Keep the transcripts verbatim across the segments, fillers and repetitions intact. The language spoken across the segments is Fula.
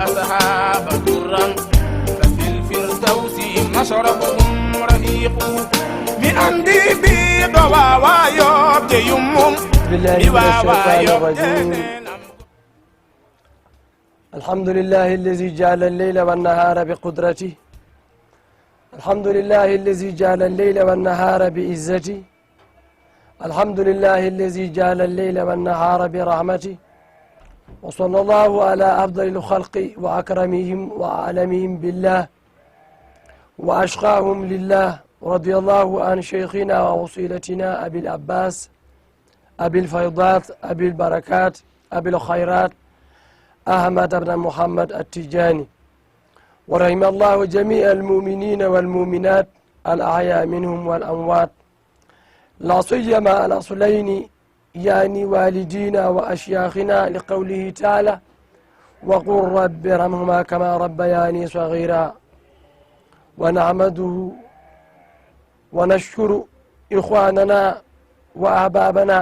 أصحاب درا ففي الفردوس مشربهم رفيق. Mi anndi ɓiɗɗo waawaa yoɓde yummum. بالله من الشيطان الرجيم. الحمد لله الذي جعل الليل والنهار بقدرته. الحمد لله الذي جعل الليل والنهار بعزته. الحمد لله الذي جعل الليل والنهار برحمته. وصلى الله على أفضل الخلق وأكرمهم وأعلمهم بالله وأشقاهم لله. رضي الله عن شيخنا ووسيلتنا أبي العباس أبي الفيضات أبي البركات أبي الخيرات أحمد بن محمد التجاني. ورحم الله جميع المؤمنين والمؤمنات الأحياء منهم والأموات. لا سيما الأصلين، يعني والدينا وأشياخنا، لقوله تعالى: "وقل رب ارحمهما كما ربياني صغيرا". ونحمده ونشكر إخواننا وأحبابنا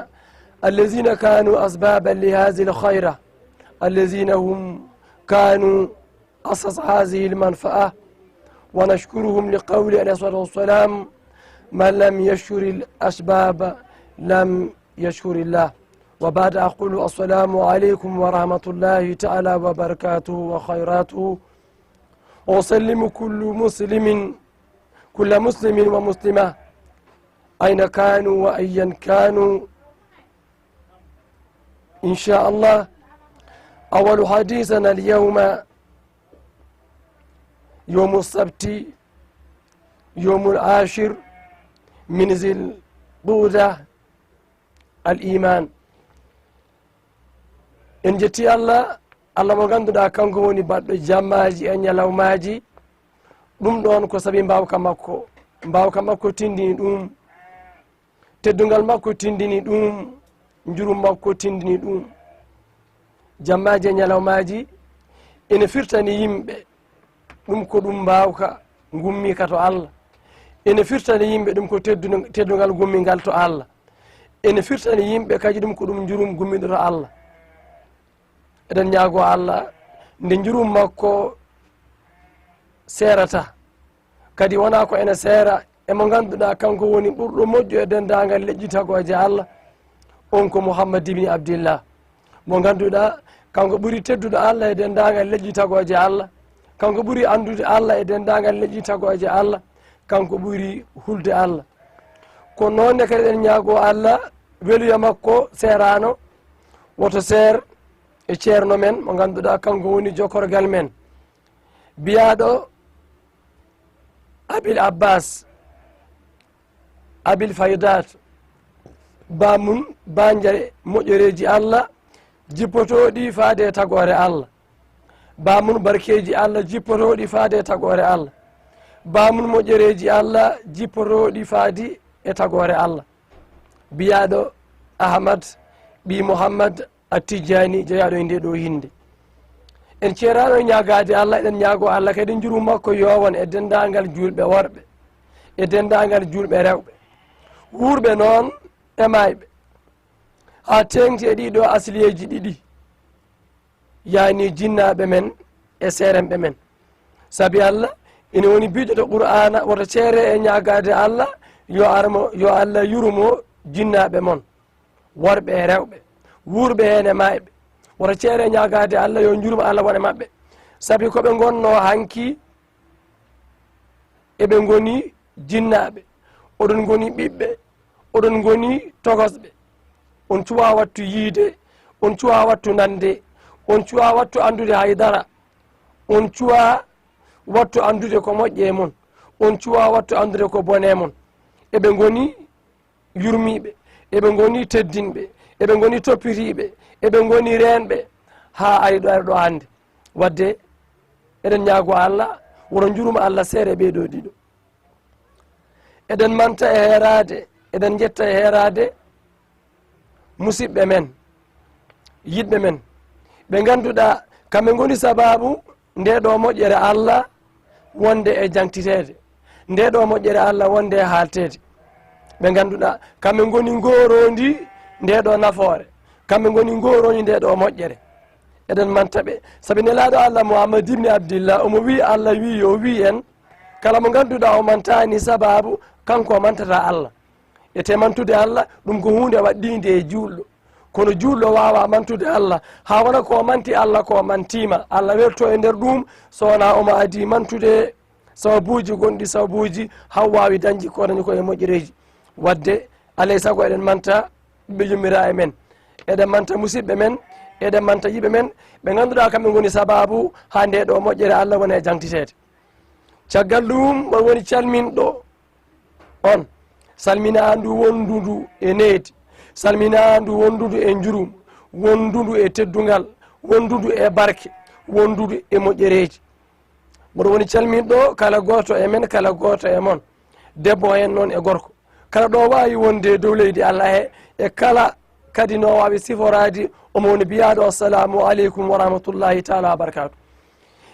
الذين كانوا أسبابا لهذه الخيرة، الذين هم كانوا أسس هذه المنفعة، ونشكرهم لقول عليه الصلاة والسلام: "من لم يشكر الأسباب لم يشكر الله". وبعد أقول السلام عليكم ورحمة الله تعالى وبركاته وخيراته، وأسلم كل مسلم، كل مسلم ومسلمة أين كانوا وأيا كانوا. إن شاء الله، أول حديثنا اليوم يوم السبت، يوم العاشر من ذي القعدة، الإيمان. En njetti Allah, Allah mo ngannduɗaa kanko woni baɗɗo jammaaji e ñalawmaaji. Ɗum ɗoon ko sabi mbaawka makko, mbaawka makko tinndini ɗum. Teddungal makko tinndini ɗum, njurum makko tinndini ɗum. Jammaaji e ñalawmaaji ene firtani yimɓe, ɗum ko ɗum mbaawka ngummiika to Allah. Ene firtani yimɓe, ɗum ko teddu-, teddungal ngummingal to Allah. Ene firtani yimɓe kadi, ɗum ko ɗum njurum gummiiɗo to Allah. Eɗen ñaagoo Allah nde njurum makko seerata. Kadi wonaa ko ene seera e mo ngannduɗaa kanko woni ɓurɗo moƴƴu e denndaangal leƴƴi tagooje Allah, on ko Muhammad ibni Abdillah. Mo ngannduɗaa kanko ɓuri teddude Allah e denndaangal leƴƴi tagooje Allah, kanko ɓuri anndude Allah e denndaangal leƴƴi tagooje Allah, kanko ɓuri hulde Allah. Ko noon ne kadi eɗen ñaagoo Allah weluya makko seeraano, woto seer e ceerno men mo ngannduɗaa kanko woni jokkorgal men, biyaaɗo Abil Abbas, Abil Faydat, baamun baanjare moƴƴereeji Allah jippotooɗi faade e tagoore Allah, baamun barkeeji Allah jippotooɗi faade e tagoore Allah, baamun moƴƴereeji Allah jippotooɗi faade e tagoore Allah, biyaaɗo Ahmad ɓii Muhammad Attijjaani, jeyaaɗo e ndee ɗoo hinnde. En ceeraano e ñaagaade Allah, eɗen ñaagoo Allah kadi njurum makko yowon e denndaangal juulɓe worɓe, e denndaangal juulɓe rewɓe, wuurɓe noon e maayɓe, haa teeŋti e ɗii ɗoo asliyeeji ɗiɗi, yaani jinnaaɓe men e seeremɓe men. Sabi Allah ina woni biiɗo to Qur'aana, woto ceere e ñaagaade Allah yo armo, yo Allah yurmo jinnaaɓe mon, worɓe e rewɓe, wuurɓe heen e maayɓe. Woto ceere e ñaagaade Allah yo njurum Allah won e maɓɓe. Sabi ko ɓe ngonnoo hanki, eɓe ngoni jinnaaɓe, oɗon ngoni ɓiɓɓe, oɗon ngoni tokosɓe. On cuwaa wattu yiyde, on cuwaa wattu nande, on cuwaa wattu anndude hay dara, on cuwaa wattu anndude ko moƴƴe e mon, on cuwaa wattu anndude ko bone e mon. Eɓe ngoni yurmiiɓe, eɓe ngoni teddinɓe, eɓe ngoni toppitiiɓe, eɓe ngoni reenɓe haa ari ɗo, ari ɗo hannde. Wadde eɗen ñaagoo Allah woto njurum Allah seere ɓee ɗoo ɗiɗo. Eɗen manta e heeraade, eɗen njetta e heeraade musiɓɓe men, yiɗɓe men, ɓe ngannduɗaa kamɓe ngoni sabaabu ndee ɗoo moƴƴere Allah wonde e jaŋtiteede, ndee ɗoo moƴƴere Allah wonde e haalteede. Ɓe ngannduɗaa kamɓe ngoni ngooroondi ndee ɗoo nafoore, kamɓe ngoni ngooroondi ndee ɗoo moƴƴere. Eɗen manta ɓe. Sabi Nelaaɗo Allah Muhammad ibni Abdillah, omo wi'i Allah wi'i yo wi'i en, kala mo ngannduɗaa o mantaani sabaabu, kanko o mantata Allah. Ete mantude Allah, ɗum ko huunde waɗɗiinde e juulɗo. Kono juulɗo waawaa mantude Allah, haa wona ko o manti Allah ko o mantiima. Allah welto e nder ɗum, so wonaa omo adii mantude sababuuji gonɗi sababuuji, haa waawi dañde ko dañi ko e moƴƴereeji. Waɗde, alaa e sago eɗen manta ɓe yummiraa e men. Eɗen manta musiɓɓe men, eɗen manta yiɓe men, ɓe ngannduɗaa kamɓe ngoni sabaabu haa ndee ɗoo moƴƴere Allah wona e jaŋtiteede. Caggal ɗum, on woni calminɗo on, salminaandu wondundu e needi, salminaandu wondundu e njurum, wondundu e teddungal, wondundu e barke, wondundu e moƴƴereeji. Mboɗo woni calminɗo kala gooto e men, kala gooto e mon, debbo heen noon e gorko. Kala ɗo waawi wonde e dow leydi Allah he, e kala kadi no waawi siforaade, omo woni biyaaɗo, "Assalamu aleykum wa rahmatullahi taala wa barakaatu."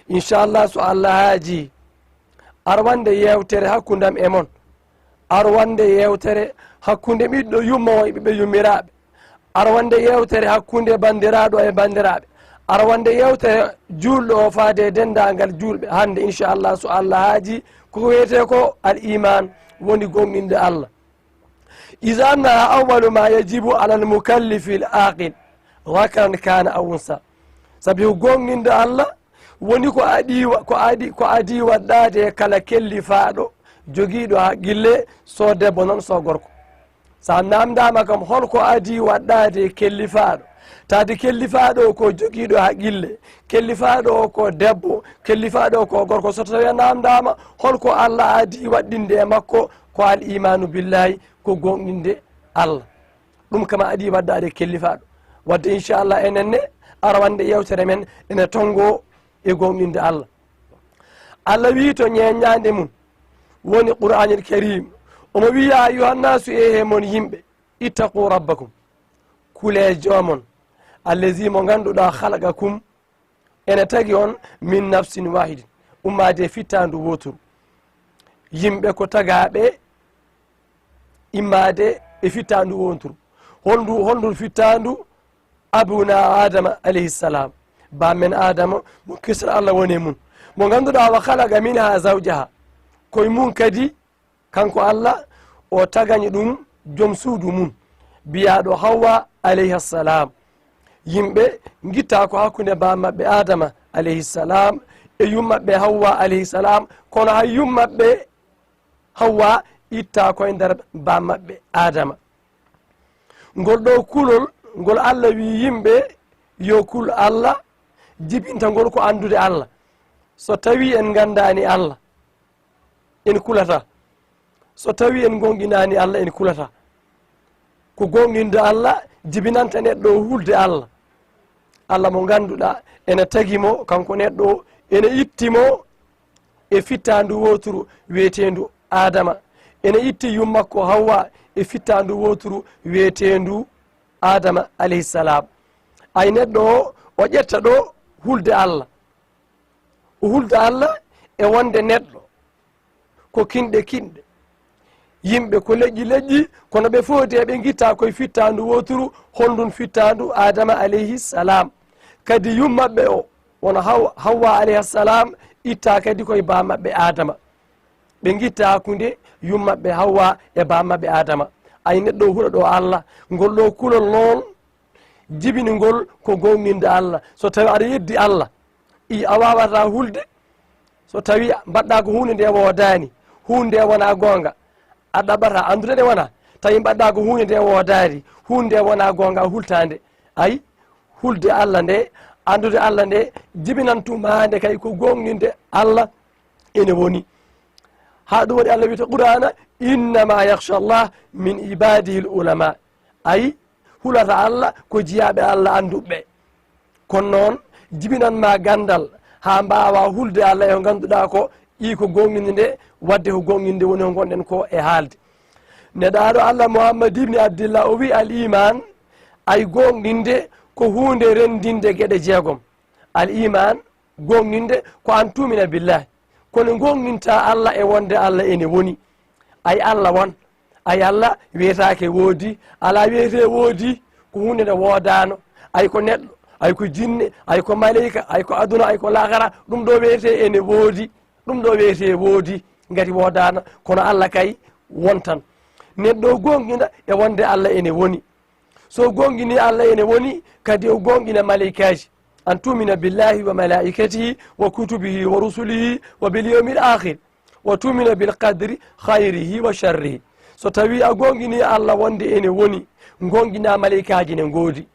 Inchallah, so Allah haaji, ar wonde yeewtere hakkundam e mon, ar wonde yeewtere hakkunde ɓiɗɗo yumma o e ɓiɓɓe yummiraaɓe, ar wonde yeewtere hakkunde banndiraaɗo e banndiraaɓe, ar wonde yeewtere juulɗo o faade e denndaangal juulɓe. Hannde, inchallah, so Allah haaji, ko wiyetee ko al iman, woni gomɗinde Allah. Iza annaha awwalu ma yajibu ala al mukallifi al aqil, dhakaran kana aw unsa. Sabi ko gomɗinde Allah woni ko adii wa-, ko adii, ko adii waɗɗaade e kala kellifaaɗo jogiiɗo haqqille, so debbo noon, so gorko. So a naamndaama kam hol ko adii waɗɗaade e kellifaaɗo, taade kellifaaɗo o ko jogiiɗo haqqille, kellifaaɗo o ko debbo, kellifaaɗo o ko gorko, so tawii a naamndaama hol ko Allah adii waɗɗinde e makko, ko al imaanu billahi, ko gomɗinde Allah. Ɗum kam adii waɗɗaade e kellifaaɗo. Waɗde inchallah enen ne, ar wonde yeewtere men ene tonngo e gomɗinde Allah. Allah wi'i to ñeeñaande mum, woni Qur'aanil Kariim, omo wi'i, "Ya ayyuhan naasu, e he mon yimɓe, ittaqu rabbakum, kulee joomon, allazi mo ngannduɗaa khalaqakum, ene tagi on, min nafsin wahidin, ummaade e fittaandu wooturu." Yimɓe ko tagaaɓe immaade e fittaandu wooturu. Holndu, holndu fittaandu? Abuna Adama alayhi salam, baamen Adama, mo kisal Allah woni e mum, mo ngannduɗaa, "Wa khalaqa minha zawjaha", ko e mum kadi, kanko Allah, o tagani ɗum joom suudu mum, biyaaɗo Hawwa alayha salam. Yimɓe ngitta ko hakkunde baa maɓɓe Adama alayhi salam e yummaɓɓe Hawwa alayhi salam, kono hay yummaɓɓe Hawwa itta ko e nder baa maɓɓe Adama. Ngol ɗo kulol, ngol Allah wi yimɓe yo kul Allah, jibinta ngol ko anndude Allah. So tawii en nganndaani Allah, en kulataa. So tawii en ngoonɗinaani Allah, en kulataa. Ko goonɗinde Allah jibinanta neɗɗo o hulde Allah. Allah mo ngannduɗaa ene tagi mo, kanko neɗɗo o, ene itti mo e fittaandu wooturu wiyeteendu Adama. Ene itti yummakko Hawwa e fittaandu wooturu wiyeteendu Adama alayhi salam. Ay neɗɗo o, o ƴetta ɗo hulde Allah. O hulda Allah e wonde neɗɗo ko kinɗe kinɗe. Yimɓe ko leƴƴi leƴƴi, kono ɓe fof de ɓe ngitta koye fittaandu wooturu, honɗun fittaandu Adama alayhi salam. Kadi yummaɓɓe o, wona Haw-, Hawwa alayha salam, itta kadi koye baa maɓɓe Adama. Ɓe ngitta hakkunde yummaɓɓe Hawwa e baa maɓɓe Adama. Ay neɗɗo o huɗa ɗo Allah, ngol ɗo kulol noon, jibini ngol ko goonɗinde Allah. So tawi aɗa yeddi Allah, i a waawata hulde. So tawi mbaɗɗa ko huunde nde woodaani, huunde nde wonaa goonga, a ɗaɓɓata anndude nde wonaa. Tawi mbaɗɗa ko huunde nde woodaani, huunde nde wonaa goonga, a hultaande. Ay, hulde Allah nde, anndude Allah nde, jibinantumaande kay ko goonɗinde Allah ene woni. Haa ɗum waɗi Allah wiyta Qur'aana, "Innama yakhsha Allah min ibadihi al ulama." Ay, hulata Allah ko jiyaaɓe Allah annduɓe. Kono noon, jibinan ma ganndal haa mbaawa hulde Allah e ko ngannduɗaa ko, i ko goonɗinde nde, waɗde ko goonɗinde woni ko ngonɗen ko e haalde. Nelaaɗo Allah Muhammad ibni Abdillah o wi, "Al iman, ay goonɗinde ko huunde renndinde geɗe jeegom." Al iman, goonɗinde ko an tuumina billahi. Kono goonɗinta Allah e wonde Allah ene woni. Ay Allah won. Ay Allah wiyetaake woodi. Alaa wiyetee woodi. Ko huunde nde woodaano. Ay ko neɗɗo. Ay ko jinne, ay ko maleyka, ay ko aduna, ay ko lahara, ɗum ɗo wiyetee ene woodi. Ɗum ɗo wiyetee woodi, ngati woodaana, kono Alla kay wontan. Neɗɗo o goonɗina e wonde Alla ene woni. So o goonɗini Alla ene woni, kadi o goonɗina maleykaaji. An tumina billahi wa malaikatihi wa kutubihi wa rusulihi wa bil yawmil akhir, wa tumina bil qadri khayrihi wa sharrihi. So tawi a goonɗini Alla wonde ene woni, goonɗina maleykaaji ne ngoodi.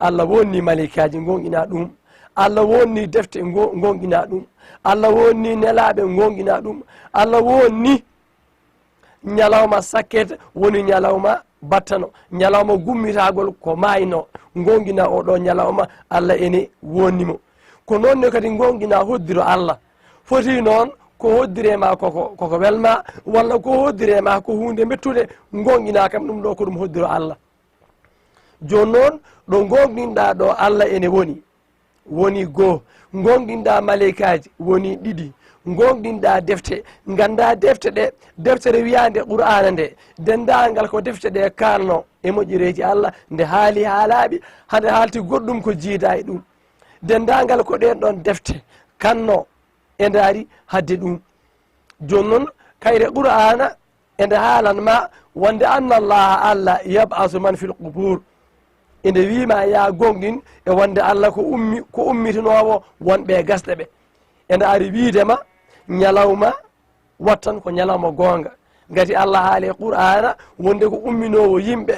Alla wonni maleykaaji, goonɗina ɗum. Alla wonni defte, ngo-, goonɗina ɗum. Alla wonni nelaaɓe, goonɗina ɗum. Alla wonni ñalawma sakkete, woni ñalawma battano, ñalawma gummitagol ko maayno, goonɗina oo ɗoo ñalawma, Alla ene wonni mo. Ko noon ne kadi goonɗina hoddiro Alla. Foti noon ko hoddire ma koko, koko welma, walla ko hoddire ma ko huunde mettude, goonɗina kam ɗum ɗoo ko ɗum hoddiro Alla. Jooni noon, ɗo goonɗinɗaa ɗo Alla ene woni, woni goo. Goonɗinɗaa maleykaaji, woni ɗiɗi. Goonɗinɗaa defte, nganndaa defte ɗe, deftere wiyaande Qur'aana nde, denndaangal ko defte ɗe kaalno e moƴƴereeji Alla, nde haali haalaaɓi, hade haalti goɗɗum ko jiidaa e ɗum. Denndaangal ko ɗeen ɗoon defte kanno e ndaari hadde ɗum. Jooni noon, kayre Qur'aana ende haalan ma wonde anna Allaha Alla yab'asu man fil qubur. Ende wiima ya goonɗin e wonde Alla ko ummi, ko ummitinoowo wonɓe e gasɗe ɓe. Ende ari wiide ma ñalawma wattan ko ñalawma goonga. Ngati Alla haali e Qur'aana wonde ko umminoowo yimɓe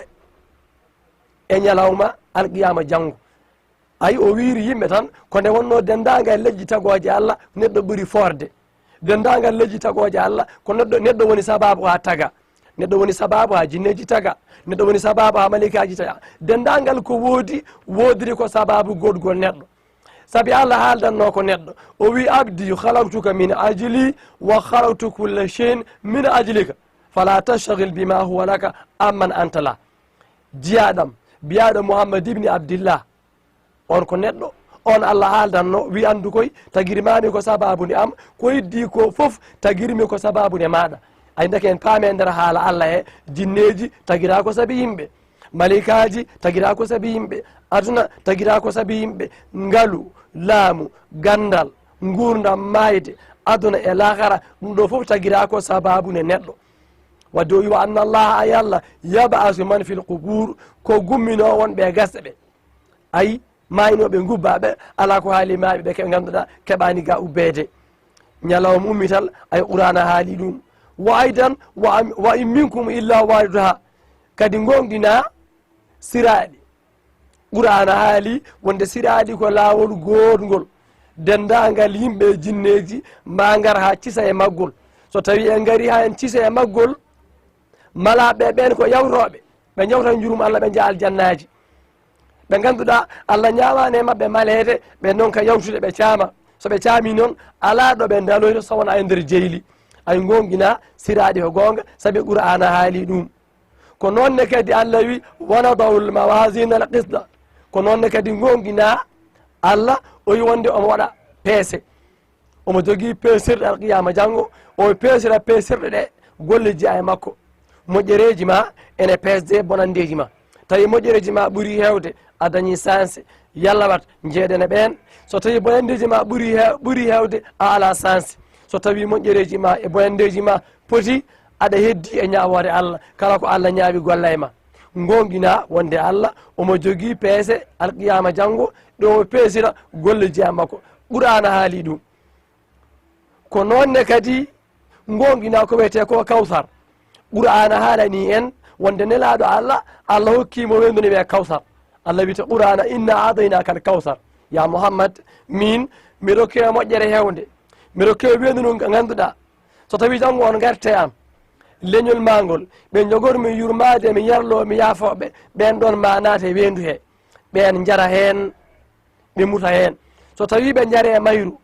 e ñalawma alqiyama janngo. Ay, o wiiri yimɓe tan, ko nde wonnoo denndaangal leƴƴi tagooje Alla, neɗɗo ɓuri foorde. Denndaangal leƴƴi tagooje Alla, ko neɗɗo, neɗɗo woni sabaabu haa taga. Neɗɗo woni sabaabu haa jinneeji taga. Neɗɗo woni sabaabu haa maleykaaji taga. Denndaangal ko woodi, woodiri ko sabaabu goodgol neɗɗo. Sabi Alla haaldanno ko neɗɗo. O wi, "Abdi, khalaqtuka min ajli, wa khalaqtu kulla shay'in min ajlika. Fala tashtaghil bima huwa laka amman anta la." Jiyaaɗam, biyaaɗo Muhammad ibni Abdillah. On ko neɗɗo, on Alla haaldanno, wi, "Anndu koy, tagirmaami ko sabaabu nde am, ko heddii ko fof tagirmi ko sabaabu nde maaɗa." Ay, ndeke en paami e nder haala Alla he, jinneeji tagiraa ko sabi yimɓe, maleykaaji tagiraa ko sabi yimɓe, aduna tagiraa ko sabi yimɓe, ngalu, laamu, ganndal, nguurndam, maayde, aduna e laakara, ɗum ɗo fof tagiraa ko sabaabu nde neɗɗo. Wadde o wi, "Wa anna Allaha", ay Alla, "yab'asu man fil qubur", ko gumminoo wonɓe e gasɗe ɓe. Ay, maaynooɓe ngubbaaɓe, alaa ko haali maaɓe ɓe ke-, ngannduɗaa keɓaani ga ubbeede. Ñalawma ummital, ay Qur'aana haali ɗum. Wa aydan, wa am-, "Wa in minkum illa wariduha." Kadi ngoonɗinaa siraaɗi. Qur'aana haali wonde siraaɗi ko laawol goodngol. Denndaangal yimɓe e jinneeji ma ngar haa cisa e maggol. So tawii en ngarii haa en cisa e maggol, malaaɓe ɓeen ko yawtooɓe. Ɓe njawta njurum Alla, ɓe njaha aljannaaji. Ɓe ngannduɗaa Alla ñaamaani e maɓɓe maleede, ɓe ndonka yawtude, ɓe caama. So ɓe caamii noon, alaa ɗo ɓe ndaloyta so wonaa e nder jeyli. Ay, ngoonɗinaa siraaɗi ko goonga, sabi Qur'aana haali ɗum. Ko noon ne kadi Alla wi, "Wa nada'ul mawazina al qisda." Ko noon ne kadi ngoonɗinaa Alla, o wi wonde omo waɗa peese. Omo jogii peesirɗe alqiyama janngo, o peesira peesirɗe ɗe golle jeyaa e makko. Moƴƴereeji ma ene peesde bonanndeeji ma. Tawi moƴƴereeji ma ɓuri heewde, a dañi sanse. Yalla wat, njeeɗene ɓeen. So tawi bonanndeeji ma ɓuri heew-, ɓuri heewde, a alaa sanse. So tawi moƴƴereeji ma e bonanndeeji ma poti, aɗa heddi e ñaawoore Alla, kala ko Alla ñaawi golla e ma. Ngoonɗinaa wonde Alla omo jogii peese alqiyama janngo, ɗo o peesira golle jeyaa makko. Qur'aana haali ɗum. Ko noon ne kadi ngoonɗinaa ko wiyetee ko Kawsar. Qur'aana haalanii en wonde nelaaɗo Alla, Alla hokkii mo weendu ne wiyee Kawsar. Alla wiyte Qur'aana, "Inna a'taynaaka al-kawsar." Ya Muhammad, min mi rokkii ma moƴƴere heewnde. Mi rokkii ma weendu ndu ngannduɗaa, so tawii janngo on ngarte am, leñol maa ngol, ɓe njogor mi yurmaade, mi yarloo, mi yaafoo ɓe, ɓeen ɗoon ma naate weendu he. Ɓeen njara heen, ɓe muta heen. So tawii ɓe njaree mayru,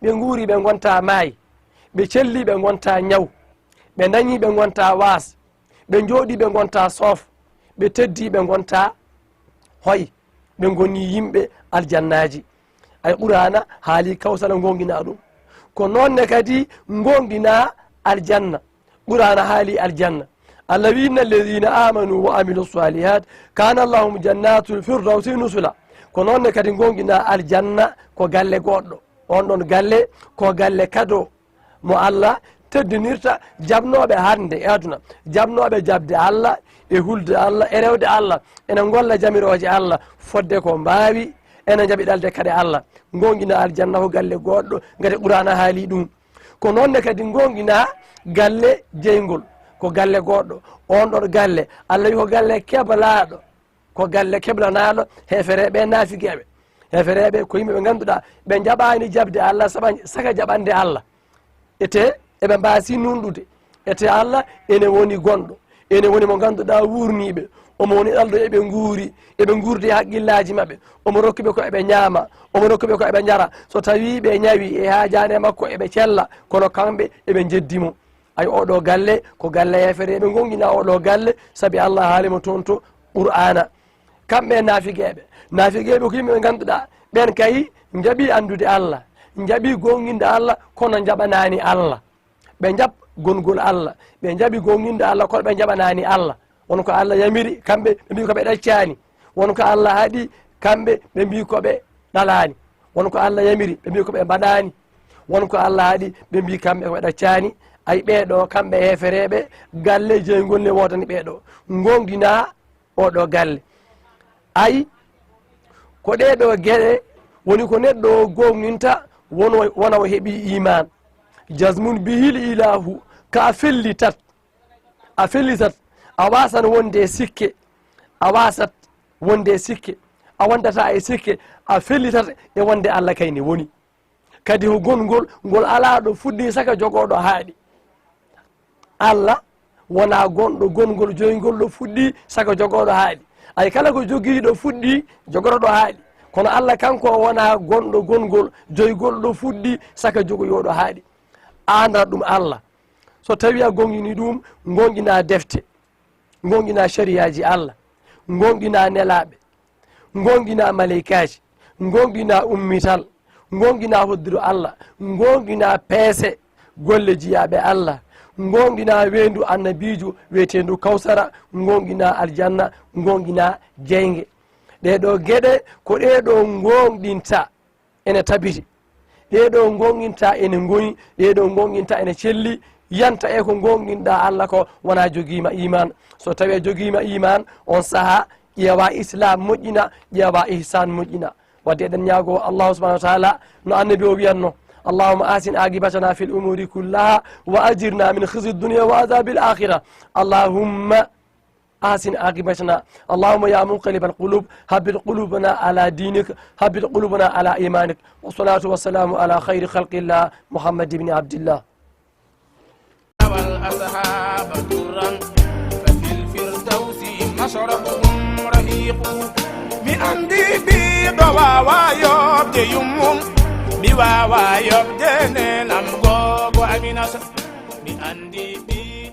ɓe nguuri, ɓe ngonta maay, ɓe celli, ɓe ngonta ñaw, ɓe dañi, ɓe ngonta waas, ɓe njooɗi, ɓe ngonta soof, ɓe teddi, ɓe ngonta hoy, ɓe ngoni yimɓe aljannaaji. Ay, Qur'aana haali Kawsara, ngoonɗinaa ɗum. Ko noon ne kadi ngoonɗinaa aljanna. Qur'aana haali aljanna. Alla wi, "Inna alladhina amanu wa amilu salihat kana lahum jannatul firdawsi nusula." Ko noon ne kadi ngoonginaa aljanna ko galle goɗɗo. Oon ɗoon galle ko galle kado mo Allah teddinirta jaɓnooɓe hannde e aduna, jaɓnooɓe jaɓde Allah e hulde Allah e rewde Allah, ene ngolla jamirooje Allah fodde ko mbaawi, ene njaɓi ɗalde kadi Allah. Ngoonginaa aljanna ko galle goɗɗo, ngati Qur'aana haali ɗum. Ko noon ne kadi ngoonginaa galle jeyngol, ko galle goɗɗo. Oon ɗoon galle, Allah wi ko galle keblaaɗo, ko galle keblanaaɗo heefereeɓe e naafigeeɓe. Heefereeɓe ko yimɓe ɓe ngannduɗaa ɓe njaɓaani jaɓde Allah saba, saka jaɓande Allah. Ete eɓe mbaasi nunɗude. Ete Allah ene woni gonɗo, ene woni mo ngannduɗaa wuurniiɓe. Omo woni ɗalɗo eɓe nguuri, eɓe nguurdi e haqqillaaji maɓɓe. Omo rokki ɓe ko eɓe ñaama, omo rokki ɓe ko eɓe njara. So tawii ɓe ñawi e haajaane makko eɓe cella, kono kamɓe eɓe njeddi mo. Ay, oɗo galle ko galle heefereeɓe, ngoonginaa oɗo galle, sabi Allah haali mo toon to Qur'aana. Kamɓe e naafigeeɓe, naafigeeɓe ko yimɓe ɓe ngannduɗaa, ɓeen kay njaɓi anndude Allah, njaɓi goonginde Allah, kono njaɓanaani Allah. Ɓe njaɓ gongol Allah, ɓe njaɓi goonginde Allah, kono ɓe njaɓanaani Allah. Won ko Allah yamiri, kamɓe ɓe mbii ko ɓe ɗaccaani. Won ko Allah haɗi, kamɓe ɓe mbii ko ɓe ɗalaani. Won ko Allah yamiri, ɓe mbii ko ɓe mbaɗaani. Won ko Allah haɗi, ɓe mbii kamɓe ko ɓe ɗaccaani. Ay, ɓee ɗoo, kamɓe heefereeɓe, galle jeyngol ne woodani ɓee ɗoo. Ngoonginaa oɗo galle. Ay, ko ɗee ɗoo geɗe woni ko neɗɗo o goongninta wona, wona o heɓii iimaan. Jazmun bihil ilahu, ka a fellitat. A fellitat, a wasan wonde e sikke, a wasat wonde e sikke, a wondataa e sikke, a fellitat e wonde Allah kay ne woni. Kadi ko gongol ngol alaa ɗo fuɗɗi saka jogoo ɗo haaɗi. Allah wonaa gonɗo gongol joyngol ɗo fuɗɗi saka jogoo ɗo haaɗi. Ay, kala ko jogiiɗo fuɗɗi jogoro ɗo haaɗi. Kono Allah kanko o wonaa gonɗo gongol joygol ɗo fuɗɗi saka jogoyoo ɗo haaɗi. A anndat ɗum Allah. So tawii a goonginii ɗum, ngoonginaa defte, ngoonginaa sariyaaji Allah, ngoonginaa nelaaɓe, ngoonginaa maleykaaji, ngoonginaa ummital, ngoonginaa hoddiro Allah, ngoonginaa peese golle jiyaaɓe Allah, ngoonginaa weendu annabiijo wiyeteendu Kawsara, ngoonginaa aljanna, ngoonginaa jeynge. Ɗee ɗoo geɗe ko ɗee ɗoo ngoonɗinta ene tabiti. Ɗee ɗoo ngoonginta ene ngoni, ɗee ɗoo ngoonginta ene celli, yanta e ko ngoonginɗaa Allah ko wonaa jogiima iimaan. So tawii a jogiima iimaan, on sahaa ƴeewaa Islaam moƴƴina, ƴeewaa Ihsaan moƴƴina. Wadde eɗen ñaagoo Allahu subhanahu wa taala no Annabi o wiyatno: "Allahumma ahsin aqibatana fil umuri kullaha wa ajirna min khizyi dunya wa adhabil akhirah." Allahumma أحسن عاقبتنا. اللهم يا مقلب القلوب، ثبت قلوبنا على دينك، ثبت قلوبنا على إيمانك. والصلاة والسلام على خير خلق الله، محمد بن عبد الله. والأصحاب ترا، ففي الفردوس مشربهم رحيق. Mi anndi ɓiɗɗo waawaa yoɓde yummum, mi waawaa yoɓde nenam googo Aminata. Mi anndi ɓiɗɗo